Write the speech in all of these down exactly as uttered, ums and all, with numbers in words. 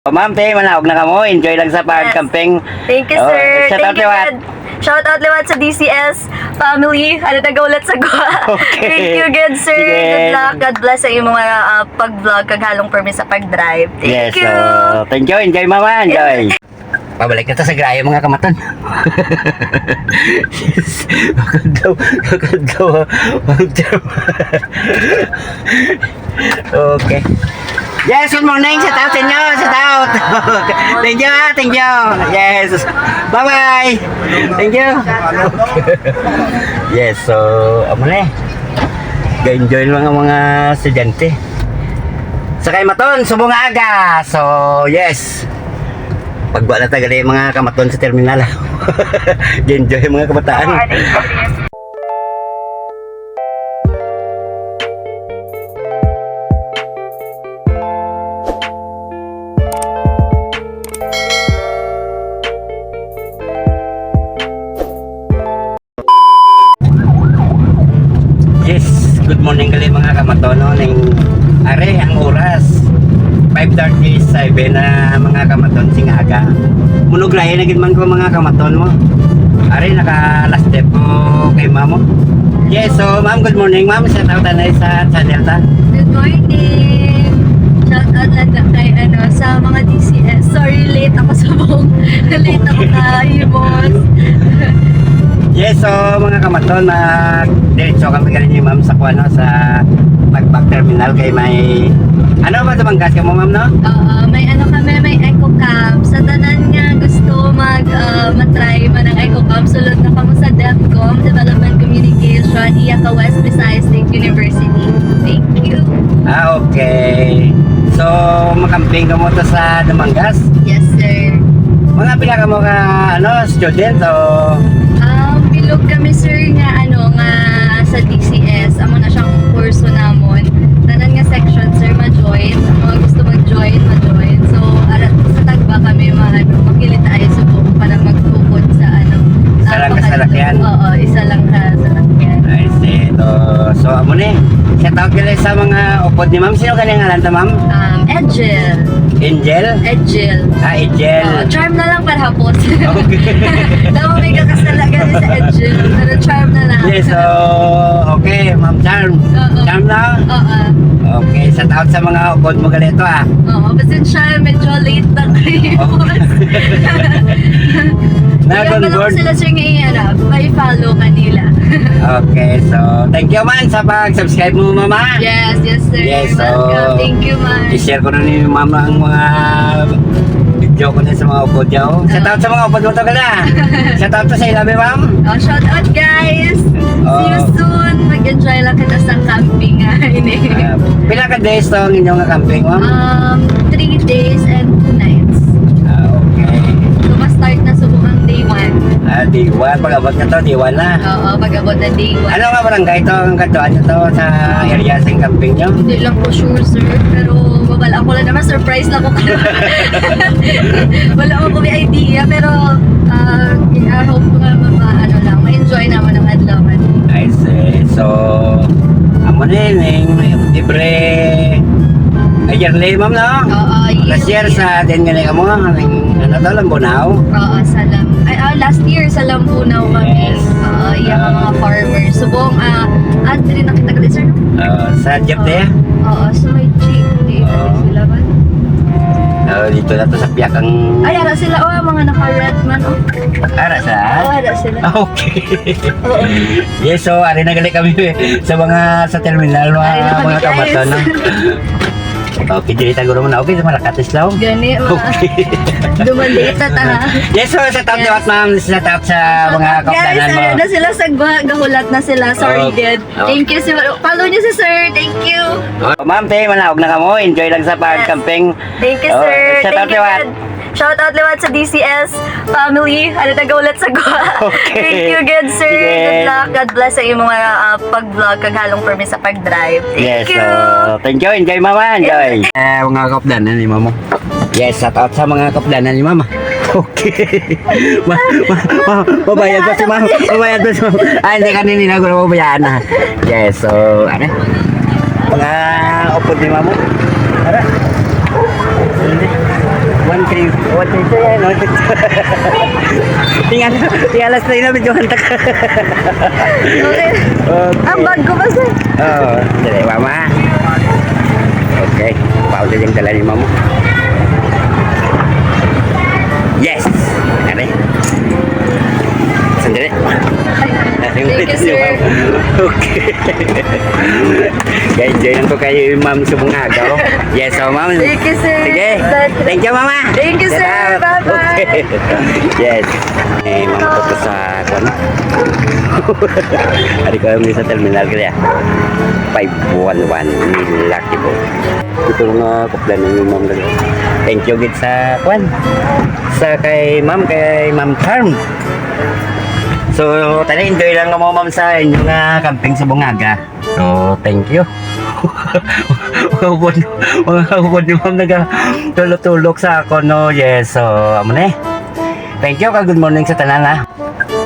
Ma'am, te, manaog na kamo. Enjoy lang sa pag-camping. Thank you, sir. Shout out liwat. Shout out liwat sa D C S family. Ano, nagaulat sa gwa. Okay. Thank you, good sir. Good luck. God bless sa imong mga, ah, pag-vlog kag halong permi sa pag-drive. Thank you. Thank you. Enjoy, mama. Enjoy. Pabalik na ta sa Graya, mga kamaton. Yes. Magkadlaw, magkadlaw, ah. Okay. Yes, good morning. Shout out sa inyo. Shout out. Thank you, ah. Thank you. Yes. Bye-bye. Thank you. Yes, so, amo na eh. Ga-enjoy mga, mga estudyante. Sa kay maton, subong nga aga. So, yes. Pagwa na ta gali mga kamaton sa terminal. Ga-enjoy mga kabataan. Yes, good morning gali mga kamaton, no? Ning, are, ang oras, five thirty-seven na, mga kamaton, sing aga. Munugray na gid man ko, mga kamaton, mo. Are, naka last step ko kay mamo. Yes, so, ma'am, good morning, ma'am. Shout out na sa channel ta. Good morning. Shout out lang kay, ano, sa mga D C S. Sorry, late ako sa buong. Late ako kahimos. Yes, so, mga kamaton, mag-diretso kami gali ni ma'am sa kuan, no, sa Tagbak Terminal kay may, ano ba, tumanggas ka mo, ma'am, no? Oo, may ano kami, may eco camp. Sa tanan nga gusto mag, ah, matry man ang eco camp, sulod na kamo sa DepCom, Development Communication, iya ka West Visayas State University. Thank you. Ah, okay. So, makamping ka mo to sa Dumangas? Yes, sir. Mga pila ka mo ka, ano, student o? Um, bilog kami, sir, nga, ano, nga sa D C S. Amo na siyang kurso namon. Tanan nga section, sir, ma-join. Ang mga gusto mag-join, ma-join. So, ara, sa tagba kami, ma-, ano, makilitaay subong para mag-upod sa, ano, isa lang ka salakyan? Oo, isa lang ka salakyan. I see. So, so, amo ni. Shout out gali sa mga upod ni ma'am. Sino gani ang ngalan ta, ma'am? Um, Edgel. Angel? Edgel. Ah, Edgel. Oo, Charm na lang para hapos. Okay. Daw may kakasala gani sa Edgel. Pero Charm na lang. Yes, so, okay, Ma'am Charm. Oo. Charm na? Oo. Okay, shout out sa mga upod mo gali to, ah. Oo, pasensya, medyo late na kayo. Okay. Nag-onboard. Wala pa lang sila, sir, nga i-, ano, pa-follow kanila. Okay, so, thank you man sa pag-subscribe mo, mama. Yes, yes, sir. Yes, so, welcome. Thank you man. I-share ko na ni mama ang mga video ko na sa mga upod niya, oh. Shout out sa mga upod mo to, kala. Shout out to sa ilabi, ma'am. Oh, shout out, guys. Oh. See you soon. Mag-enjoy lang kita sa camping, ah, ini. Ah, pila ka days to ang inyong camping, ma'am? Um, three days and two nights. Ah, okay. So, ma-start na subong ang day one. Ah, day one. Pag-abot na to, day one na. Oo, pag-abot na day one. Ano nga barangay to ang kadtuan nyo to sa area sa camping nyo? Hindi lang ko sure, sir. Pero mabal-an ko lang naman, surprise lang ko. Wala ko may idea, pero, ah, I hope nga ma-, ma-, ano lang, ma-enjoy naman ang adlaw. I see. So, amo ni, ning libre. Ay, yearly, ma'am, no? Oo, yearly. Last year sa din gali kamo, ning, ano to, Lambunao? Oo, sa Lam-, ay, ah, last year sa Lambunao kami. Yes. Oo, iya nga mga farmers. Subong, ah, ah, diri na kita gali, sir, no? Oo, sa jeep, te? Oo, sa may jeep. Di, oo, sila ba? Oo, dito na to sa Piakang. Ay, ara sila, oh, mga naka-red man, oh. Ara sa? Oo, ara sila. Ah, okay. Oo. Yes, so, ari na gali kami, eh, sa mga, sa terminal, mga, ari na kami, mga guys. Kamaton, no? Okay, dili ta guro mo na. Okay, sa Malacates lang. Gani, mga. Okay. Duman dito ta, ha? Yes, so, shout out, yes, liwat, ma'am. Shout out sa mga, shout out, guys, kaupdanan mo. Ano na sila sa gwa-, gahulat na sila. Sorry, okay, good. Oh. Thank you, sir. Follow niyo si sir. Thank you. Oh, ma'am, te, manaog na kamo. Enjoy lang sa pag-camping. Yes. Thank you, sir. Oh, shout out, thank you, liwat. Shout out liwat sa D C S family. Ano, nagaulat sa gwa. Okay. Thank you, good sir. Sige. Good luck. God bless sa imong, ah, ah, pag-vlog kag halong permi sa pag-drive. Thank you. Yes, oh, thank you. Enjoy, mama. Enjoy. Eh, mga kaupdanan ni mama. Yes, shout out sa mga kaupdanan ni mama. Okay. Ma-, ma-, ma-, mabayad pa si ma'am. Mabayad pa si ma'am. Ah, hindi, kanina na ako mabayaan na. Yes, so, ano? Mga upod ni mamo. Tara. Hindi. Three, one, three, three, ano? Tingala, tingala sa tayo na, medyo hantak. Okay. Okay. Ang bag ko ba, sir? Oo, dali, mama. Okay. Pauli yung dala ni mama. Yes! Ano? Sandali. Thank you, sir. Okay. Kaya enjoy lang ko kayo, ma'am, sa mga agaw. Yes, oh, ma'am. Thank you, sir. Sige. Thank you, mama. Thank you, sir. Shout out. Bye-bye. Okay. Yes. Eh, ma'am, ito sa, kuwan. Ari ko yung sa terminal kaya. Five one one, lucky po. Ito nga, ah, kumpleto ni ma'am. Thank you, gid, sa, kuwan. Sa kay ma'am, kay Ma'am Charm. So, tani, enjoy lang mo, ma'am, sa inyo nga camping sa Bungaga. So, thank you. Mga hubod, mga hubod ni ma'am naga tulok-tulok sa ako, no? Yes, so, amo ni. Thank you, ka good morning sa tanan, ha.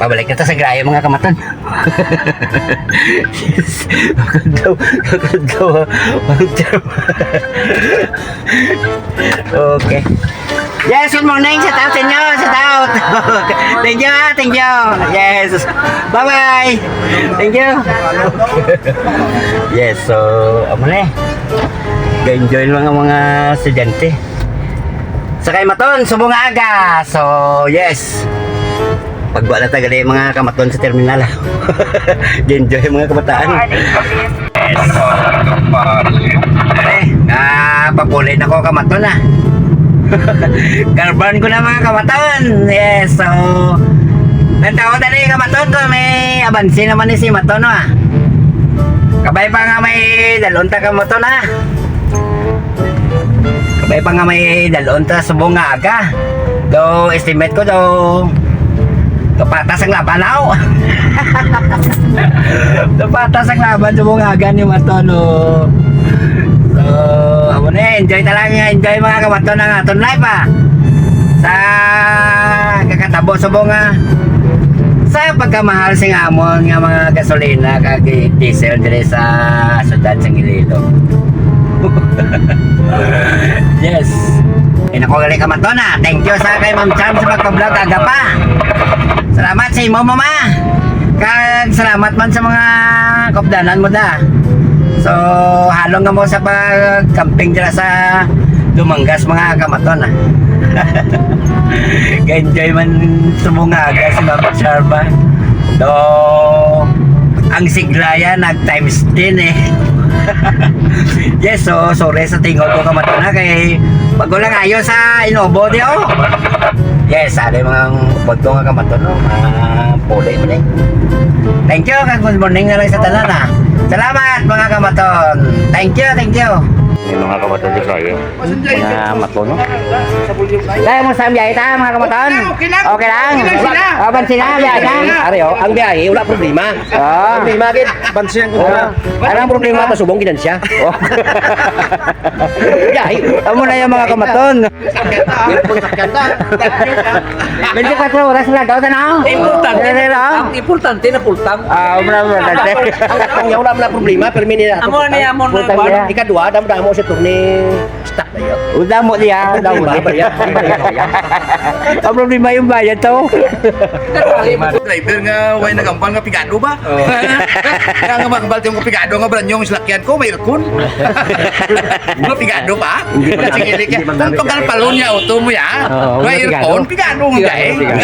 Pabalik na ta sa Grayo, mga kamaton. Yes. Magandang, magandang, magandang. Okay. Yes, good morning. Shout out sa inyo. Shout out. Thank you, ah. Thank you. Yes. Bye-bye. Thank you. Yes, so, amo ni. Ga-enjoy lang ang mga estudyante. Sa kay Maton, subong nga aga. So, yes. Pagwa na tagali mga kamaton sa terminal. Enjoy mga kabataan. Eh, ah, papuli na ko kamaton, ah. Karban ko na mga kamaton. Yes, so, nagtaon na ni kamaton ko, may abansi naman ni si Maton, ah. Kabay pa nga may dalon ta kamaton, ah. Kabay pa nga may dalon ta subong nga aga. Do, estimate ko do, do patas ang laban, aw. Do patas ang laban subong nga aga ni Maton, no. So, amo na, enjoy ta lang, enjoy mga kamaton ang aton life, ah. Sa kakatabo subong nga sa pagkamahal sing amon nga mga gasolina kag diesel diri sa siyudad sang Iloilo. Yes. Ay, nako, gali ka man to na. Thank you sa kay Ma'am Cham sa pagpa-vlog aga pa. Salamat sa imo, mama. Kag salamat man sa mga kaupdanan mo da. So, halong nga mo sa pag-camping dira sa Dumangas, mga kamaton, ah. Ga-enjoy man sa mga aga si Mama Sharma. Do, ang sigla yan, nag times ten, eh. Yes, so, sorry sa tingog ko, kamaton, ha, kay bago lang ayo sa Inobo, di, oh. Yes, ari mga upod ko nga kamaton, no? Ah, puli mo ni. Thank you, kag good morning na lang sa tanan, ah. Salamat, mga kamaton. Thank you, thank you. Yung mga kamaton di kaya. Mga maton, no? Kaya mo sa biyahe ta, mga kamaton? Okay lang. Okay lang. Okay lang sila. Oh, bansin na, biyahe na. Ari, oh, ang biyahe, wala problema. Ah. Problema, gid. Bansin ko. Ah. Anong problema? Masubong gid siya. Oh. Biyahe. Amo na yung mga kamaton. Sakyan ta. Twenty-four oras na daw, tanaw. Importante Pero, na, ah, ang importante na full tank. Ah, wala, wala, wala. Ang, ang, wala, wala problema, pero may nila. Amo ni, amo na, Importante kuwan. Na. Ikadua, damo-damo si Tony. Stock na yun. Ang damo niya, ang damo Problema, niya. Bariya, bariya, bariya. Ang problema yung bayad to. Driver nga, way nagambal nga pigado ba? Oh. Kaya nga, makabal yung pigado nga, brand yung salakyan ko, may aircon. Nga pigado ba? Hindi pa Sige, namin, like, hindi pa namin ang tugal kaya. Palon niya, auto mo ya. Oo, May wala pigado. Aircon, pigado mo Pigado, ya, eh. Pigado.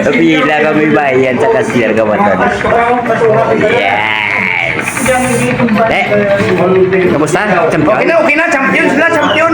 Pila kami bayan sa cashier ka ba to? Yes! Eh, kamusta? Champion? Okay na, okay na. Champion sila, champion.